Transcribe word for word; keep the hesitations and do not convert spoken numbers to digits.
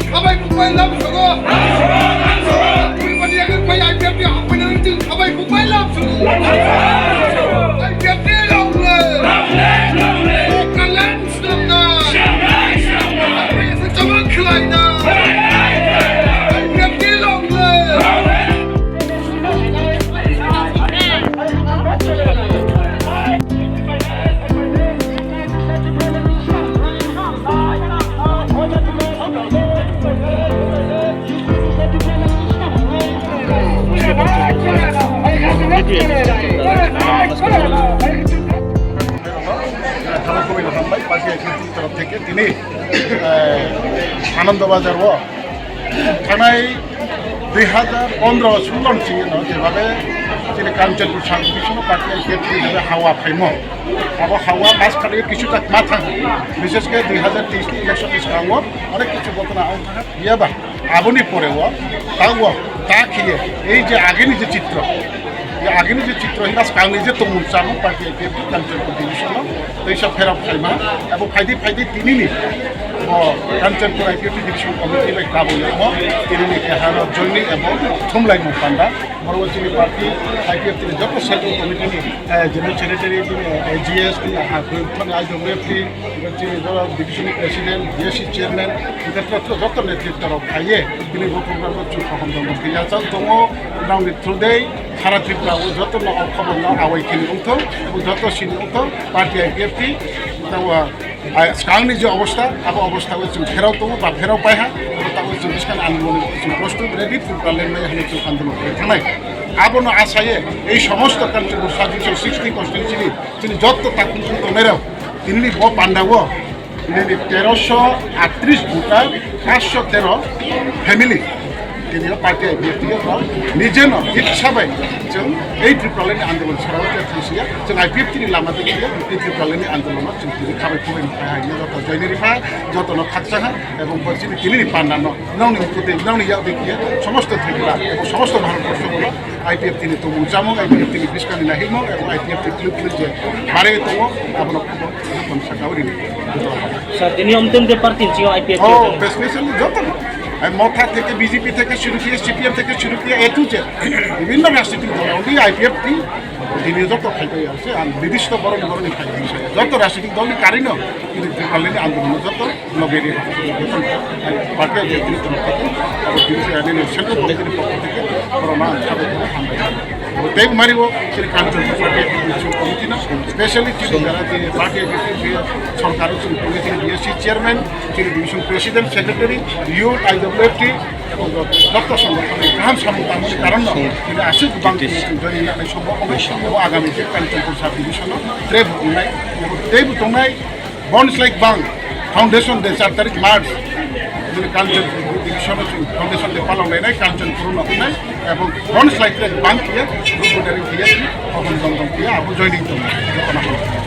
Sabai bubai lam sogo. Bubai yang kai I P F T hapai nang ting sabai bubai lam sogo. I P F T long live. Kalan selamat. Apa yang sama kelaina. I P F T long live. Tini, eh, Anandabazar o thanai dui hazar pondro sullo ni simi no jebabe chini Kanchanpur sub division o party I P F T ni jebabe hawa phaimo. Abo hawa mas kali kisu tak ma thang. Bishes khe dui hazar teis ni election ni swkango onek kisu ghotona ong thang. Yaba, aboni pore o, ta o, ta khiye, ei je ageni je chitro, je ageni je chitro, hinba swkangni je tongmung chamung party I P F T Kanchanpur division o, teisa pherok phaima, abo phaidi phaidi tinini, o Kanchanpur I P F T division committee bai kabo yamo, tinini keharo joining abo thumlaimung panda, boro chini party I P F T ni joto central committee ni, eh, general secretary, chini, eh, G S ni, ah, thani I W F T, Chini jora division ni president, B S C chairman, hingke joto, joto netritwa rok phaiye, tini bo program no chwng kaham tongo. Tei yachang tongo, nang ni through dei, sara Tripura o joto no o khobor no awai kini wngthong, ebo joto sini wngthong, party I P F T, tabo, ah, swkang ni je obostha, abo obostha o chwng pherao tongo, ba pherao pai ha, abo tabo chwng bwskang andolon chwng prostut ready, Tripura len mai hwnwi chwng andolon khlai thangnai. Abono asaye, ei somosto Kanchanpur sub division sixty constituency ni, chini joto takhuk tongnai rok, tini bo panda o, Nini teroso atris voter, paanch sho tero family. Tini party I P F T o nijeno iksa bai chwng ei Tripura ni andolon sarao khe thangsiya, chwng I P F T ni lama tei khe ei Tripura ni andolon chwng tini khabai khubai ni phai hai joto joini ripha, joto no khaksa ha, ebong bo chini tini ni panda no nongni mukhuti nongni yak dikhiya, somosto Tripura ebong somosto Bharat borso bono I P F T ni tongmung chamung, I P F T ni bwskang ni nahimung, ebong I P F T ni philip philip je barwi tongo, abono joto no saka o rini. Sir, tini omtwng de party ni sio I P F T Oh, ni. Best nation joto no. Ai Motha theke B J P theke shuru kiye, C P M theke shuru kiye, A to Z. Bibhinno rajnitik dol, only I P F T tini joto khai pai ase, ang nidisto borok borok ni khai pai ase. Joto rajnitik dol ni karino, tini Tripura ni andolon joto Noberi, party I P F T ni torof theke, abo tini se ani central committee ni pokho theke, borok ma ang sabai khe hambai. Abo tei mari bo chini Kanchanpur party I P F T ni committee no, specially chini jara chini party I P F T ni sorkar o chini committee ni B S C chairman, chini division president, secretary, youth, I W F T, abo joto songothon ni kaham samung tangmani karon no, chini aswk bang chini joining nai sobo, abo agami je Kanchanpur sub division no, tre bo wngnai, abo tei bo tongnai, Boni slai bang foundation day char tarik March, bini Kanchanpur division o chwng foundation day palong lainai, Kanchanpur no wngnai, ebong boni slai tre bang kiya, group leader kiya, ohon dong dong kiya, abo joining tong, joto no.